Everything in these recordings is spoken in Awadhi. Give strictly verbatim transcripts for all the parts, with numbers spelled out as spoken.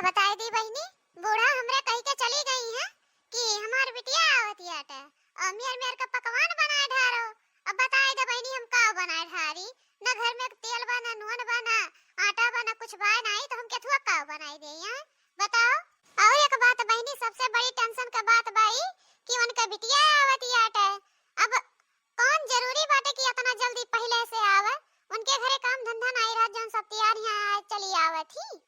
बताए दी बहिनी, बूढ़ा हमरे कही के चली गई है कि हमार बिटिया आवत आटे, और मेर मेर के पकवान बनाए ढारो। अब बताए दे बहिनी, हम का बनाए ढारी? ना घर में तेल बा, ना नून बा, ना आटा बा, ना कुछ बा, ना आई, तो हम केथुआ का बनाई दे हैं? बताओ। और एक बात बहिनी, सबसे बड़ी टेंशन का बात बाई कि उनका बिटिया आवत आटे। अब कौन जरूरी बाटे कि इतना जल्दी पहले से आवे? उनके घरे काम धंधा नाई रहत, जौन सब तैयार यहाँ आए चली आवत ही।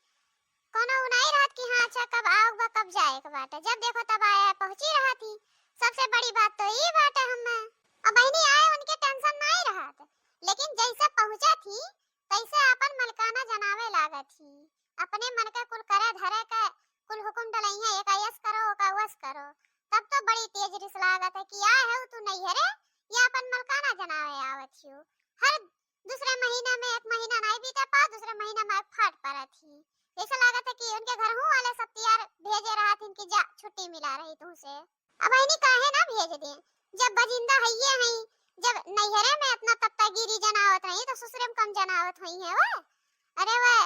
कोनो उ नाई रहत कि हाँ, अच्छा, कब आओ बा, कब जाए के बाटे। जब देखो तब आए, आए पहुँची रहत ही। सबसे बड़ी बात तो ई बाटे हमें। अब बहिनी आए, उनके टेंशन नाई रहत, लेकिन जैसे पहुँचत ही, तैसे अपन मलकाना जनावे लागत ही। अपने मन के कुल करे धरे के कुल हुकुम डलइहे, एका यस करो, ओका वस करो। तब तो बड़ी तेज रिस लागत है कि आए हो तू नैहरे, या अपन मलकाना जनावे आवत हियो। हर दूसरे महीना में एक महीना नाई बीते पाओ, दूसरे महीना में फाट पड़त ही। जैसे लागत है कि उनके घर हूँ वाले सब तैयार भेजे रहत हिन कि जा, छुट्टी मिला रही तुमसे। अब बहिनी काहे ना भेज दे, जब बजिंदा हइये हई, जब नैहरे में इतना तत्तागिरी जनावत रही तो ससुरे में कम जनावत हुई है वो। अरे वो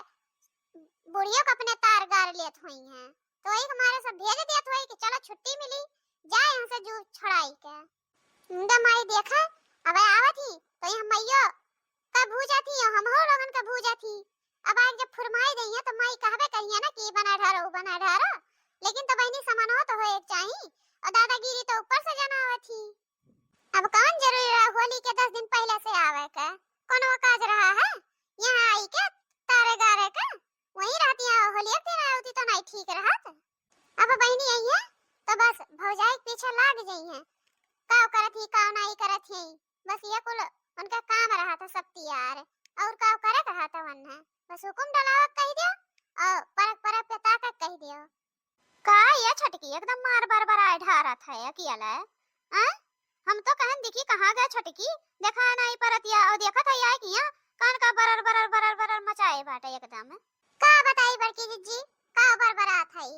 बुढ़ियो को अपने तार गार लेत हुई हैं, तो वही हमारे सब भेज देत हुई कि चलो छुट्टी मिली, जाए यहाँ से जू छुड़ाई के। मुंडा माई देखा, अब आवत ही तो ये हमैयो का भूजा थी, हम हो लोगन का भूजा थी। अब आग जब फुरमाई गई है तो माई कहबे करिए ना कि बना ढारो, बना ढारो, लेकिन तो बहिनी समनो तो होए के चाही, और दादागिरी तो ऊपर से जनावत ही। अब कौन जरूरी रहा होली के दस दिन पहले से आवे के? कोनो काज रहा है यहाँ आई के तारे गारे के? वहीं रहती है, होली एक दिन आवती तो नहीं ठीक रहत। अब बहिनी आई है तो बस भौजाई के पीछे लाग जाई है, का करत ही का नहीं करत ही, बस ये कुल उनका काम रहा था सब तैयार, और का करे कहा था वन है, बस हुकुम डलावत कह दियो और परक परक पे ताकत कह दियो। का ये छोटकी एकदम मार बरबराए ढारत है अकेले? हैं? हम तो कहन देखी कहाँ गए छोटकी, देखा नहीं परतिया, और देखत है आए किया कान का बरर बरर बरर बरर मचाए बाटे एकदम। का बताई बड़की जिज्जी, का बरबरात है?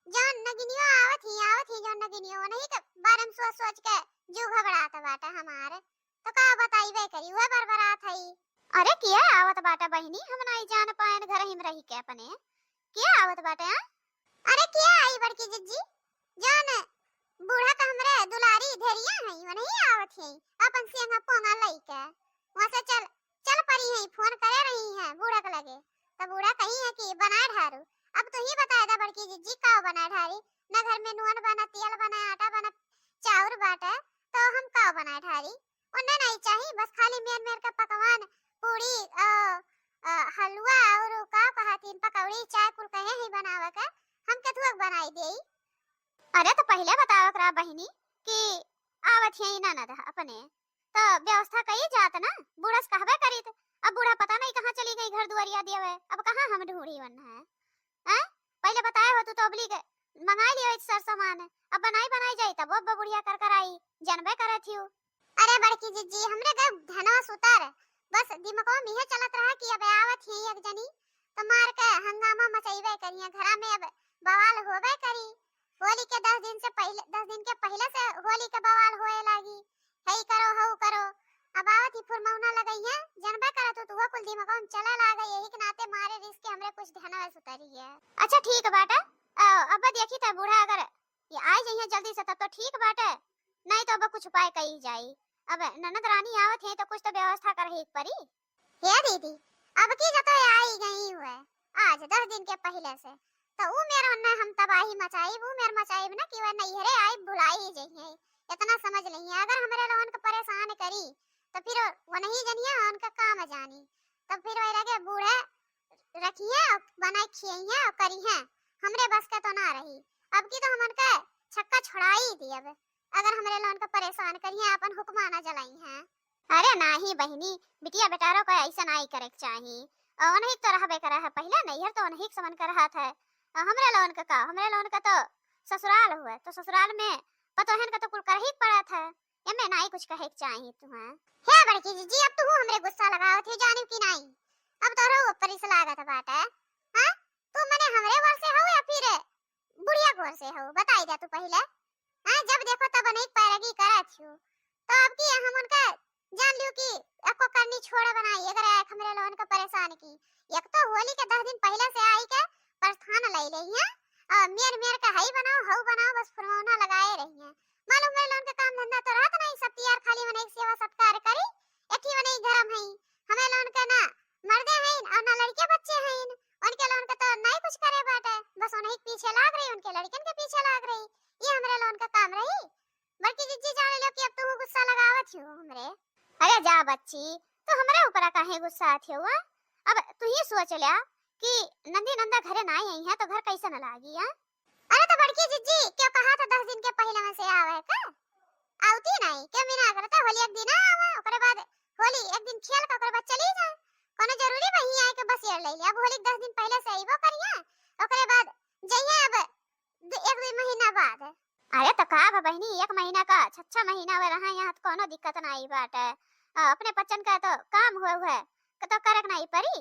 जौन नगिनियो आवत ही, आवत ही जौन नगिनियो, उन्हीं के बारे में सोच सोच के जीव घबरात बाटे हमारे। तो का बताइबे करी, उहे बरबरात हई। अरे, किया आवत बाटे बहिनी? हम नाई जान पाएन, घर ही में रही के अपने। किया आवत बाटे, हाँ? अरे, किया आई बड़की जिज्जी? जौन बूढ़ा का हमरे दुलारी धेरिया हई, वो नहीं आवत हई, अपन सियंगा पोंगा लई के। वहाँ से चल, चल पड़ी हई, फोन करे रही हैं बूढ़ा के लगे। तो बूढ़ा कही है कि बना ढारू। अब तू ही बताए दा बड़की जिज्जी, का बना ढारी? ना घर में नून बना, तेल बना, आटा बना, चाउर बाटे, तो हम का बना ढारी? ओन्ने नहीं चाही, बस खाली मेर मेर के पकवान, पूड़ी, अ, अ, हलवा और का कहतीन, पकौड़ी, चाय कुल कहे ही बनावे के, हम केथुआ के बनाई देई। अरे तो पहिले बतावे के रहा बहिनी कि आवत ही ननद अपने, तो व्यवस्था कई जात ना, बूढ़ा से कहबे करीत। अब बूढ़ा पता नहीं कहाँ चली गई घर दुआरिया देवे, अब कहाँ हम ढूंढी वन है? हैं? पहिले बताए हो तू तो अबली के मंगाई लियो सर सामान, अब बनाई बनाई जाई तब अब बुढ़िया कर कर आई, जनबे करे थियू। अरे बड़की जिज्जी, हमरे घर धनवा सुतर, बस दिमागवा में इहे चलत रहा कि अब आवत ही एक जनी, तो मार के हंगामा मचइबे करिए, घरा में अब बवाल होबे करी। होली के दस दिन से पहिले, दस दिन के पहिले से होली के बवाल होए लागी, हई करो, हऊ करो। अब आवत ही फुरमौना लगई है, जनबे करत हो, तू कुल दिमागवा में चले लागे, यही के नाते मारे रिस के हमरे कुछ धनवा सुतरी है। अच्छा ठीक बाटे, अ, अब देखी त बूढ़ा अगर ये आई जइहे जल्दी से तब तो ठीक बाटे, नहीं तो अब कुछ उपाय कई जाई। अब ननद रानी आवत है तो कुछ तो व्यवस्था करही के परी। हे दीदी, अब की जतो आई गई हुए, आज दस दिन के पहिले से, तो ऊ मेर ओन्ने हम तबाही मचाइब, ऊ मेर मचाइब ना कि वह नैहरे आई भुलाई ही जइहे। इतना समझ लइहे, अगर हमरे लोगन के परेशान करी, तो फिर वो नहीं जनिए, उनका काम जानी। तब फिर वही लगे बूढ़े रखिए, बनाए खियइहे और करिहे, हमरे बस के तो ना रही। अब की तो हम उनके छक्का छुड़ाई दियब, अगर हमरे लोगन के परेशान करिहे, अपन हुक्मा ना जलाई हैं। अरे नाही बहिनी, बिटिया बेटारो का ऐसा नाही करे के चाही। और उन्हीं तो रहबे करे है, पहले नैहर तो उन्हीं के समन के रहत है, और हमरे लोगन का का, हमरे लोगन का तो ससुराल हुए, तो ससुराल में पतोहन का तो कुल करही के पड़त है, एमे नाही कुछ कहे के चाही तुहें। हे बड़की जिज्जी, अब तू हमरे गुस्सा लगावत हो, जानिब कि नाही? अब तोहरो ऊपर इस लागत बाटे, हाँ? तू मने हमरे ओर से हो या फिर बुढ़िया के ओर से हो, बताई दे तू पहिले। हाँ, जब देखो तब अनेक पैरगी करत हो, तो अब की हम उनका जान लियो कि एको करनी छोड़ब नाही, अगर आए हमरे लोगन का परेशान की। एक तो होली के दस दिन पहिले से आई के प्रस्थान आई रही हैं। और मेर मेर का हई बनाओ, हऊ बनाओ, बस फुरमौना लगाए रही हैं। मालूम मेरे लोगन के काम धंधा तो रहत नहीं, सब तियार खाली मनई के सेवा सत्कार करी, एठी मनई घर में हई। हमें लोगन के ना मर्दे हईन और ना लड़के बच्चे हईन, उनके लोगन के तो नहीं कुछ करे बाटे, बस उन्हीं के पीछे लाग रही, उनके लड़कन के पीछे लाग रही। ये हमरे लोगन का काम रही? बड़की जिज्जी, जाने लो कि अब तू गुस्सा लगावत हो हमरे। अरे जा बच्ची, तू हमरे ऊपर काहे गुस्सा आत हो? अब तू ही सोच लिया कि नंदी नंदा घरे ना आई है तो घर कैसे न लागी है? अरे तो बड़की जिज्जी, क्यों कहा था दस दिन के पहले में से आवे का? आवती नहीं, क्यों मना करता? होली एक दिन आवा, ओकरे बाद होली एक दिन खेल के ओकरे बाद चली जा। कोनो जरूरी बा हियाँ आए के बसेर ले ले? अब होली के दस दिन पहले से अइबो करिया, ओकरे बाद जइहे अब दु-, एक दो महीना बाद। अरे तो का बा बहिनी, एक महीना का छह छह महीना में रहा यहाँ तो कोनो दिक्कत नहीं बाटे। आ, अपने पचन का तो काम हुए हुए तो करे के नहीं पड़ी।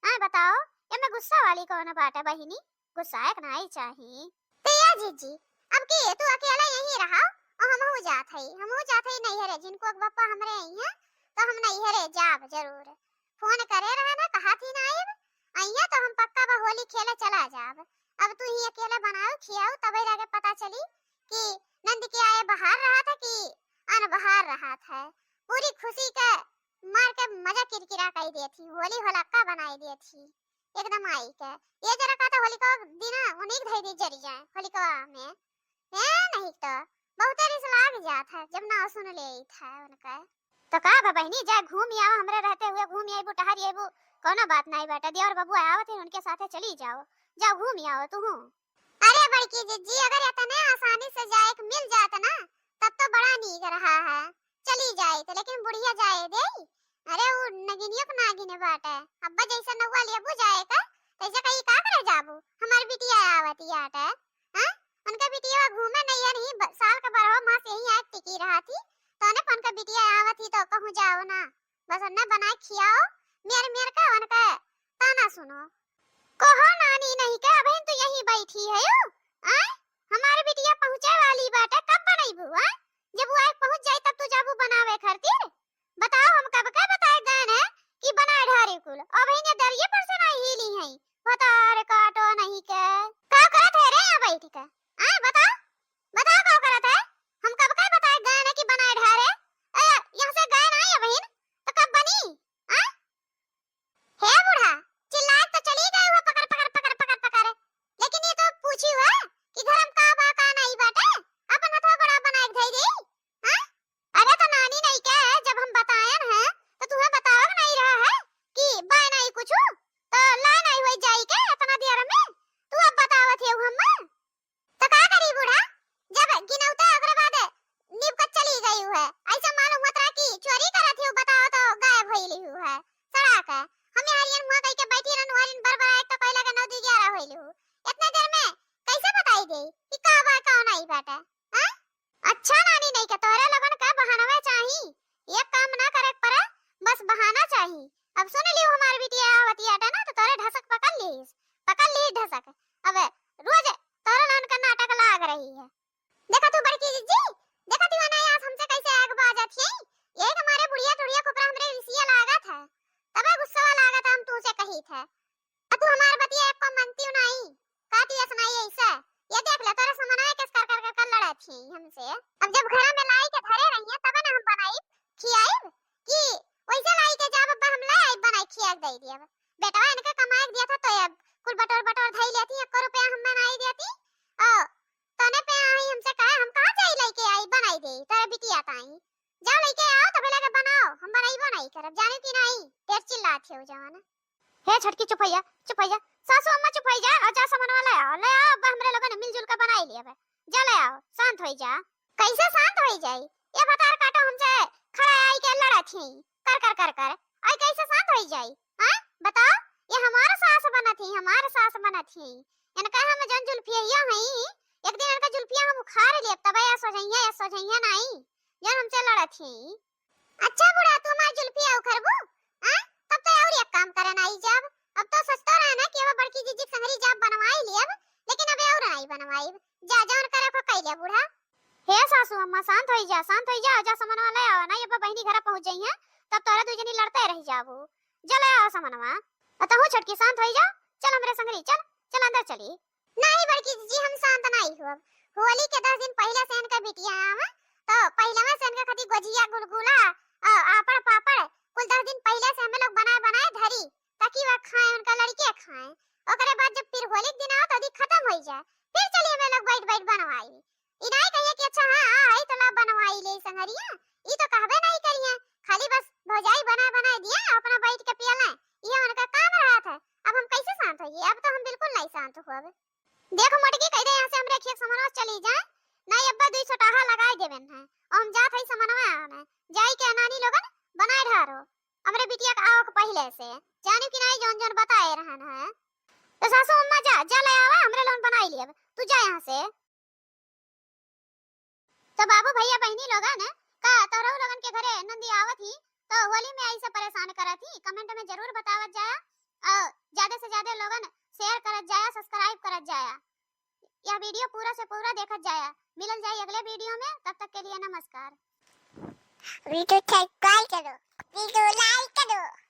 हाँ बताओ, एमे गुस्सा वाली कौन बाटे बहिनी? गुस्साए के नाई चाही। तो या जीजी, अब की तू अकेला यहीं रहा और हमहू जात हई, हमहू जात हई नैहरे, जिनको के बप्पा हमरे आई हैं तो हम नैहरे जाब जरूर। फोन करे रहा ना, कहा थी ना आइब, आई है तो हम पक्का बा होली खेले चला जाब। अब तू ही अकेले बनाओ खियाओ, तबे लागे पता चली कि नंद के आए बाहर रहा था कि अन बाहर रहा था। पूरी खुशी के मार के मजा किरकिरा कर दिए थी, होली होलक्का बनाई दिए थी एकदम आई के। ये जरा का तो होलिका दिन उन्हीं धई दी जरी जाए होलिका में। ए नहीं तो बहुते रिस लाग जात है जब ना सुन ले था उनका। तो का बा बहिनी, जा घूम आवा, हमरे रहते हुए घूम आइबू, टहर आइबू, कोनो बात नहीं बाटे। देवर बबुआ आवत है, उनके साथे चली जाओ, जाओ घूम आओ तू। अरे बड़की जिज्जी, अगर इतने आसानी से जाए के मिल जात ना, तब तो बड़ा नीक रहा है, चली जाए तो, लेकिन बुढ़िया जाए दे। अरे वो नगिनियो के नागिन बाटे, अब्बा जैसे नौआ लेबू जाए का, तैसे कहीं का करे जाबू? हमार बिटिया आवत आटे, हाँ? उनका बिटिया घूमे नहीं है, नहीं ब-, साल का बारह मास यहीं आए टिकी रहा थी, तो उन्हें उनका बिटिया आवत ही तो कहूँ जाओ ना, बस उन्हें बनाए खियाओ, मेर मेर का उनका ताना सुनो। कहो नानी नहीं के, अबहिन तू यहीं बैठी है यू? आय, हमार बिटिया पहुँचे वाली बाटे, कब बनैबू? आय, जब वो आए पहुँच जाई तब तू जाबू बनावे खातिर। बताओ, हम कब के बताए गए हैं कि बनाए ढारे कुल, अबहिन ये दरिये पर से नहीं हिली हैं। भतार काटो नहीं के। का करत है रे यहाँ बैठ के? आय, बताओ, बताओ का करत है? हम कब के बताए गए हैं कि बनाए ढारे? ए, यहाँ से गए नहीं अबहिन, तो कब बनी? आय? हे बूढ़ा, चिल्लाए तो चली गए हो पकड़, पकड़, पकड़, पकड़, पकड़। लेकिन ये तो पूछी हुआ कि घर में का बा, का नहीं बाटे, अपन हथवा गोड़ा बनाए के धई दे। हाँ? अरे तो नानी नहीं क्या है, जब हम बतायन है तो तुम्हें बतावे के नहीं रहा है कि बाय नहीं कुछ, तो लाए नहीं हुई जाई के इतना देर में, तू अब बतावत है हम। तो का करी बूढ़ा, जब गिनौता ओकरे बाद निपकत चली गई है, ऐसा मालूम होत रहा कि चोरी करत ही, बताओ तो गायब होइली है, सड़ा के। हम हरियन मुँह कह के बैठी रहन, हरियन बरबराए तो कोई लगे नौ दी ग्यारह होइली हूँ। इतने देर में कैसे बताई दे कि का बा, का नहीं बाटे? हाँ? अच्छा नानी नहीं के, तोहरे लोगन का बहानवे चाही, एक काम ना करे के पड़े, बस बहाना चाही। अब सुन लियो हमार बिटिया आवत आटे ना, तो तोरे ढसक पकड़ लीस, पकड़ ली ढसक। अब रोज तोरे लोगन का नाटक लाग रही है। देखा तू बड़की जिज्जी, देखा तू अनायास हमसे कैसे आग बाजत है। यही के मारे बुढ़िया टुढ़िया खोपरा हमरे रिसिया लागत है, तबे गुस्सा लागत है, हम तुझसे कही थे। अब तू हमार बतिया एको मनती नहीं, का दिया सुनाई ऐसा? ये देख ले, तोरे समनवे केस कर, कर, कर, कर लड़त ही हमसे। अब जब घर में लाई के धरे रही है, तबे ना हम बनाई, खियाई कि वैसे लाई के जब अब हम ले आई, बनाई खिया के दे दिया। बेटवा इनके कमाए के दिया था, तो अब कुल बटोर, बटोर धई लेती, एको रुपया हम बनाई देती। ओ, तने पे आई हमसे कहे, हम कहाँ जाई लेके आई, बनाई दे, तोरे बिटिया ताई। जाओ लेके आओ, तबे लगे बनाओ, हम बनाइबो नहीं करब, जाने की नहीं, ढेर चिल्लात हो जवान। हे छोटकी, चुप होइ जा, चुप होइ जा। सासू अम्मा, चुप होइ जा, और जा समनवा ले आओ, ले आओ, अब हमरे लोगन मिलजुल के बनाई लिया बे। जा ले आओ, शांत होइ जा। कैसे शांत होइ जाई? ये भतार काटो हमसे खड़ा आई के लड़त ही, कर, कर, कर, कर। आई कैसे शांत होइ जाई? हाँ? बताओ, ये हमार सास बनत ही, हमार सास बनत ही। इनका हम जौन जुल्फिया हई, एक दिन इनका जुल्फिया हम उखाड़ लेब, तबे ये सोझइया, ये सोझइया नहीं, जौन हमसे लड़त ही। अच्छा बूढ़ा, तू हमार जुल्फिया उखरबू? हाँ? तब तो और एक काम करन आई जाब। अब तो सच तो रहा ना कि अब बड़की जिज्जी के संगरी जाब बनवाई लेब, लेकिन अब और नहीं बनवाई। जा, जौन करे को कई ले बूढ़ा। हे सासू अम्मा, शांत होइ जा, शांत होइ जा, जा समनवा ले आवा, नहीं अब बहिनी घरा पहुँच जाई है, तब तोहरा दू जनी लड़ते रह जाबू। जा ले आवा समनवा। अतहू छोटकी शांत होइ जा, चल हमरे संगरी, चल, चल अंदर चली। नहीं बड़की जीजी, हम शांत नहीं हुअब। होली के दस दिन पहिले से इनका बिटिया आवे, तो पहिलवे से इनका खातिर गोजिया, गुलगुला, अ, आपड़ पापड़ कुल दस दिन पहिले से हमें लोग बनाए बनाए धरी, ताकि वह खाए, उनका लड़के खाए। ओकरे बाद जब फिर होली के दिन आओ तो अदी खत्म हो जाए, फिर चलिए हमें लोग बैठ बैठ बनवाई। ई नहीं कहिए कि अच्छा हाँ, हाँ, है तो ला बनवाई ले संगरिया, ई तो कहबे नहीं करिए, खाली बस भौजाई बनाए बनाए दिए, अपना बैठ के पियले, ये उनका काम रहत है। अब हम कैसे शांत होइए? अब तो हम बिल्कुल नहीं शांत हुअब। देखो मोटकी, कह दे यहाँ से हमरे खेत समनवा चली जाए, नहीं अब्बा दुई छोटाहा लगाए देवेन है, और हम जात है समनवा आने, जाई के अनानी लोगन बनाए ढारो, हमरे बिटिया के आओ के पहिले से, जानी कि नहीं जौन जौन बताए रहन है। तो सासू अम्मा जा, जा ले आवा, हमरे लोगन बनाई लियब, तू जा यहाँ से। तो बाबू भैया बहिनी लोगन, का तोहरऊ लोगन के घरे नंदी आवत ही, तो होली में ऐसे परेशान करत ही, comment में जरूर बतावत जाया, और ज्यादा से ज्यादा लोगन share करत जाया, subscribe करत जाया, यह video पूरा से पूरा देखत जाया। मिलल जाई अगले video में, तब तक के लिए नमस्कार। Video subscribe करो, video like करो।